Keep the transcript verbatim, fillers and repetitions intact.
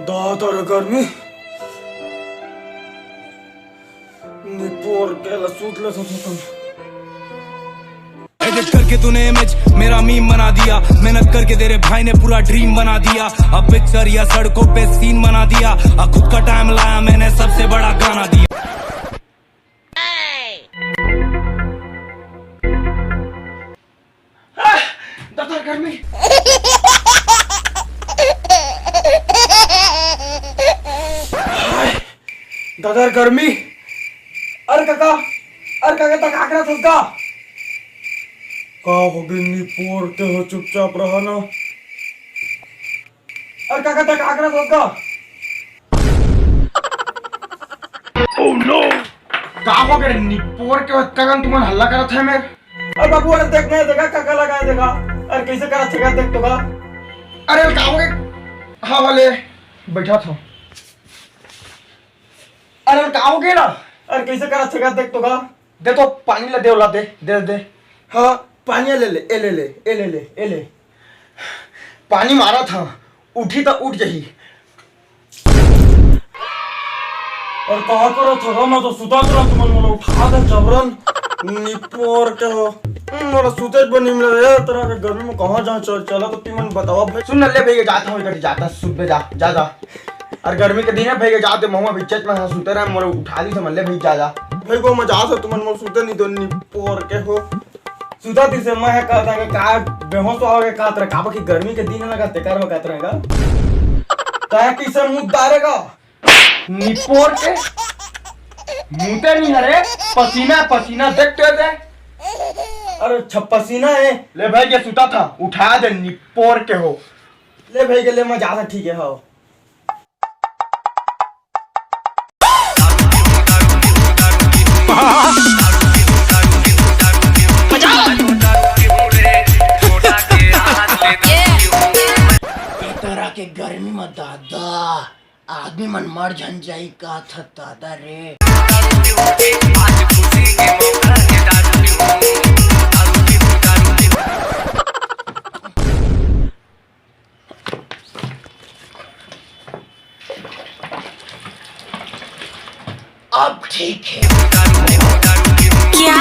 दादा रे गर्मी, निपोर के ल सूत लेथों त। एडिट करके तूने इमेज मेरा मीम बना दिया, मेहनत करके तेरे भाई ने पूरा ड्रीम बना दिया। अब पिक्चर या सड़कों पे सीन बना दिया, अब खुद का टाइम लाया मैंने सबसे बड़ा गाना दिया। आह, दादा गर्मी। हाय, दादा गर्मी। अरे काका, अरे काका, त का करत हस का? का हो गे निपोर के हो, चुपचाप रहा ना। अरे काका, त का करत हस का? का हो गे निपोर के हो, अतका कन तुमन हल्ला करत हे मेर? अरे बाबू, अरे देख ना, देखा काका लगाए, देखा। अरे कैसे करत हे का, देख तो का। अरे का हो गे? हाँ वाले, बैठा था। अरे का हो गे ना? अरे कैसे करत हे का, देख तो का। दे तो पानी ला, दे ओला, दे, दे, दे। हाँ, पानी ले ले, ए ले ले, ए ले ले, ए ले। पानी मारा था, उठी त उठ जही। अरे का करत हस गा, मैं तो सुता करत हंव, तुमन मोला उठा दे जबरन। निपोर के हो। हम्म, मोला सुते बर नी मिले रे, तरह के गर्मी में कहाँ जाहूँ, चल, चला तो तुमन बतावा भाई। सुन न ले भैया, जात हंव, इधर जात हंव, सुत बे जा, जा, जा। अरे गर्मी के दिन हे भैया, जात हंव, महूँ अभी चेत में सुते रहे, मोला उठा दिस, मल्ले भैया, जा, जा। भाई को मैं जात हंव, तुमन मोला सुते नी दो, निपोर के हो। सुता दिस हे, मैं कहत हंव का बेहोश हो गे का, तरह काबर कि गर्मी के दिन हे ना, तेकर में कहत हंव का। तैं कइसे मुँह डारे गा? निपोर के मुँह ते नहीं हरे, पसीना पसीना देख तो दे। अरे अच्छा पसीना हे। ले भाई के सुता था, उठा दे निपोर के हो। ले भाई के ले, मैं जात हंव, ठीक हे, हाँ। ए तरह के गर्मी में दादा, आदमी मन मर झन जाही का था दादा रे। अब ठीक हे। क्या?